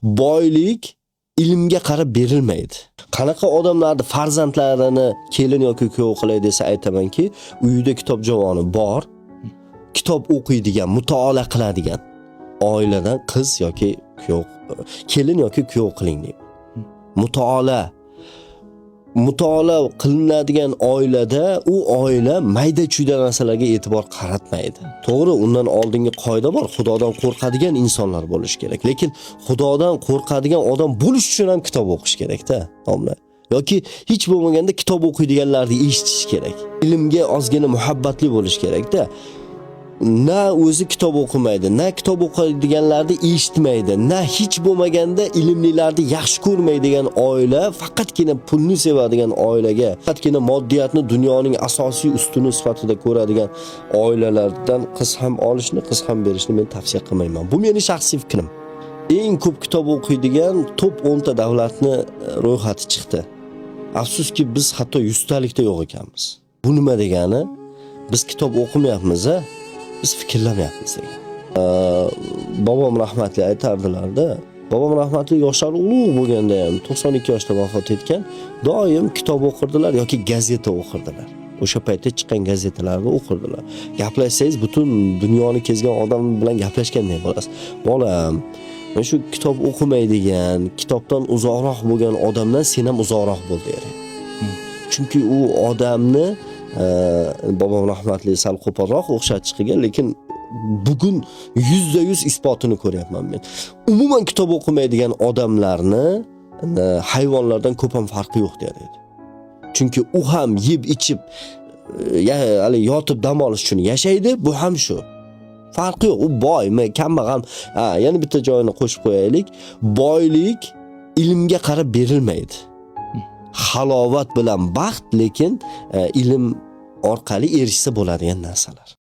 Boylik ilmga qarab berilmaydi. Qanaqa odamlarni farzandlarini kelin yoki kuyov qilay desa, aytamanki, uyida kitob javoni bor, kitob o'qiydigan, mutolaa qiladigan oiladan qiz yoki kuyov, kelin yoki kuyov qiling deyman. Mutolaa qilinadigan oilada u oila mayda-chuyda narsalarga e'tibor qaratmaydi. To'g'ri, undan oldingi qoida bor, Xudodan qo'rqadigan insonlar bo'lishi kerak. Lekin Xudodan qo'rqadigan odam bo'lish uchun ham kitob o'qish kerak-da, domla. Yoki hech bo'lmaganda kitob o'qiydiganlarni eshitish kerak. Ilmga ozgina muhabbatli bo'lish kerak-da. Na o'zi kitob o'qimaydi, na kitob o'qiydiganlarni eshitmaydi, na hech bo'lmaganda ilmlilarni yaxshi ko'rmaydigan oila, faqatgina pulni sevadigan oilaga, faqatgina moddiyatni dunyoning asosiy ustuni sifatida ko'radigan oilalardan qiz ham olishni, qiz ham berishni men tavsiya qilmayman. Bu meni shaxsiy fikrim. Eng ko'p kitob o'qiydigan top 10 ta davlatni ro'yxati chiqdi. Afsuski, biz hatto 100 talikda yo'q ekanmiz. Bu nima degani? Biz kitob o'qimayapmiz, a? Biz fikrlamayapmiz degan. Bobom rahmatli aytardilarda, bobom rahmatli yoshlari ulug' bo'lganda ham, 92 yoshda vafot etgan, doim kitob o'qirdilar yoki gazeta o'qirdilar. O'sha paytda chiqqan gazetalarni o'qirdilar. Gaplashsangiz, butun dunyoni kezgan odam bilan gaplashgandek bo'lasiz. Bolam, mana shu kitob o'qimaydigan, kitobdan uzoqroq bo'lgan odamdan sen ham uzoqroq bo'l der. Chunki u odamni bobom rahmatli sal qo'polroq o'xshatish qilgan, lekin bugun 100% isbotini ko'ryapman men. Umuman kitob o'qimaydigan odamlarni hayvonlardan ko'p ham farqi yo'q der edi. Chunki u ham yeb ichib, hali yotib dam olish uchun yashaydi, bu ham shu. Farqi yo'q. U boymi, kambag'al. Ha, yana bitta joyini qo'shib qo'yaylik. Boylik ilmga qarab berilmaydi. Halovat bilan baxt lekin ilm orqali erishsa bo'ladigan narsalar.